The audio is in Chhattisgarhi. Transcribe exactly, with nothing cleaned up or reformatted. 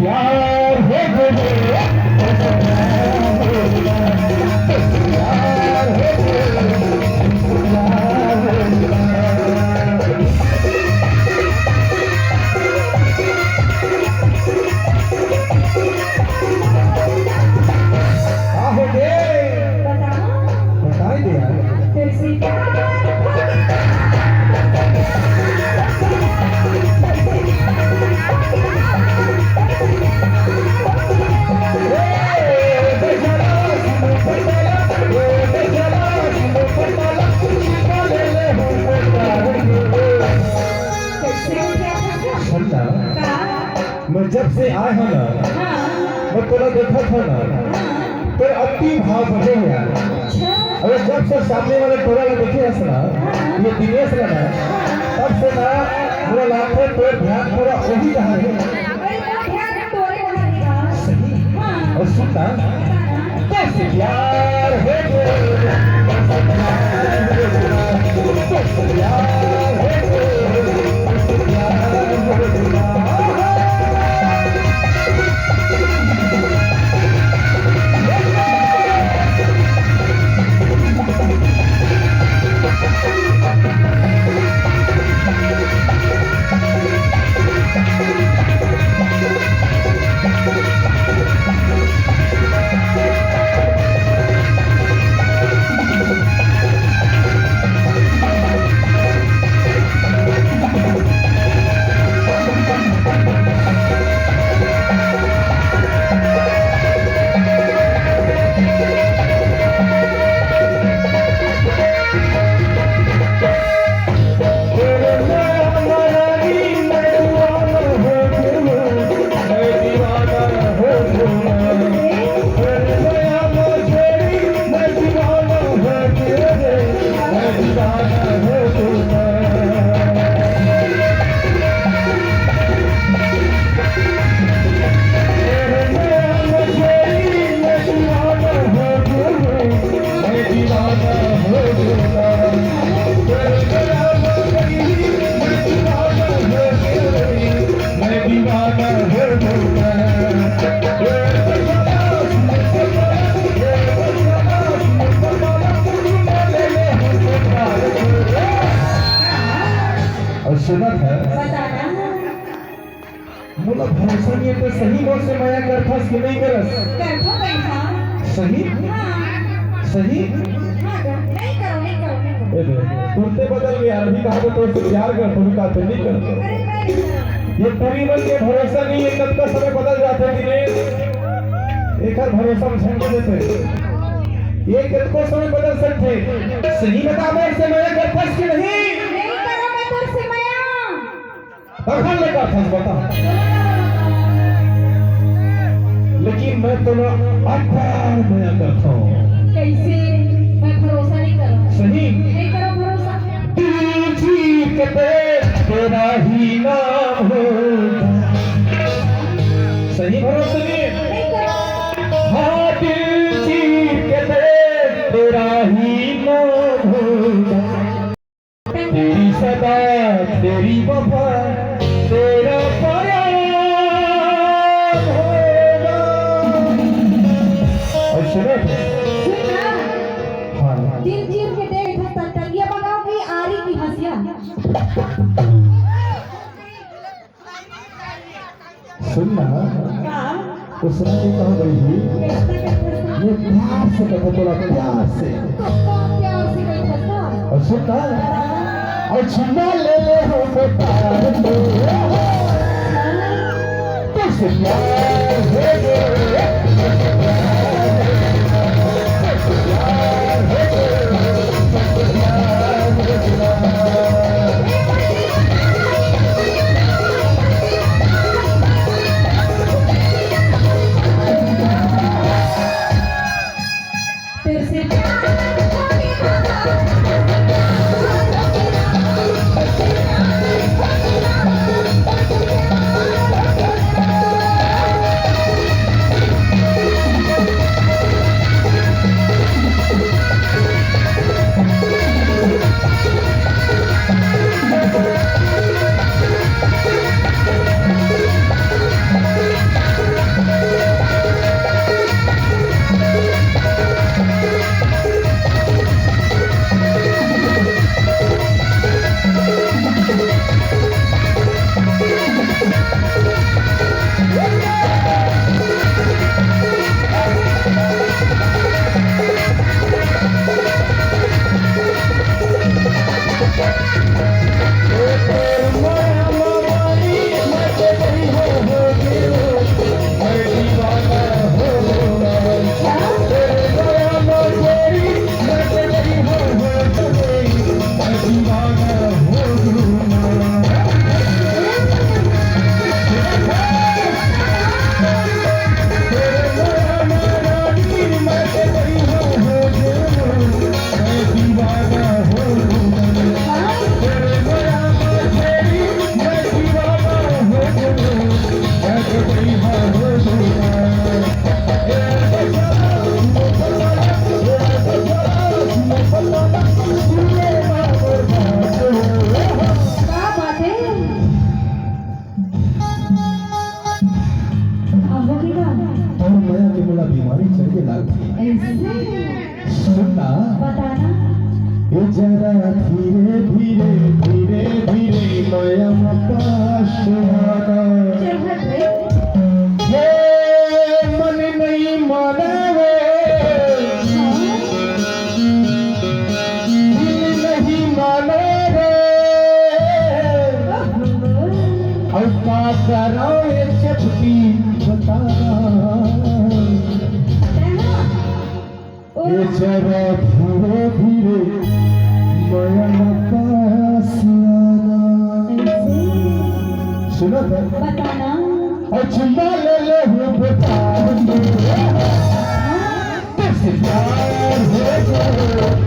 प्यार हो गए, प्यार हो गए, प्यार हो गए। का हो गे? बताओ। बताई दे यार। तेरे से प्यार हो गया। कैसे हो गया था? सुन ना। का? मैं जब से आए हँव ना, हाँ। मैं तोला देखत हँव ना, हाँ। तोर अति भाव बढ़े हे यार। अच्छा। अबे जब से सामने वाले टोरा ला देखे हस ना, हाँ। ये दिनेश ला ना, हाँ। तब से ना मोला लागथे तोर ध्यान पूरा ओही डहर हे। अरे, मोर ध्यान टोरे डहर हे का? सही। हाँ। अउ सुन ना, बता ना। बस प्यार हो गया, बस प्यार हो गया, बस प्यार हो गया, बस प्यार हो गया। अउ सुनत हस? बता ना। मोला भरोसा नइ हे, त सही मोर से मया करथस कि नइ करस? करथों कइथों। सही? हाँ। सही? हाँ, नइ करँव, नइ करँव, नइ करँव। ए दे, तुरते बदल गे यार, अभी कहा तो तोर से प्यार करथों, अभी कहा तो नइ करँव। अरे, मैं नइ करँव। ये टूरी मन के भरोसा नइ हे, कतका समय बदल जाथे दिनेश। एकर भरोसा में झन देथे। ये कतको समय बदल सकथे। सही बता, मोर से मया करथस कि नहीं? नइ करँव मैं तोर से मया। तखन ले करथस, बता। लेकिन मैं तोला अपार मया करथों। कइसे? मैं भरोसा नइ करँव। सही? नइ करँव भरोसा। दिल चीर के दे, तेरा ही नाम होगा। सही भरोसा नइ हे? नइ करँव। हाँ, दिल चीर के दे, तेरा ही नाम होगा। तेरी सदा, तेरी वफा, तेरा प्यार होगा। अउ सुनत हस? सुन ना। हाँ। दिल चीर के देख, टंगिया बगाओ कि आरी की हँसिया? सुन ना। का? उसने भी कहा गई थी। कैसे, कैसे? ये प्यार से कथे तोला, प्यार से। तो, तो प्यार से कही था ना? अउ सुन ना। अउ चुम्मा ले ले हो बेटा। तुझसे प्यार हो गया। सुन ना। बताना। ए जरा धीरे धीरे, धीरे धीरे मया म पास आना। चल हट रे। ये मन नहीं माना रे, दिल नहीं माना रे। और का करा ये चपटी बता। ए जरा धीरे धीरे मया म पास आना। सुना था? बताना। और चुम्मा ले ले हूँ बता। कैसे प्यार हो गया।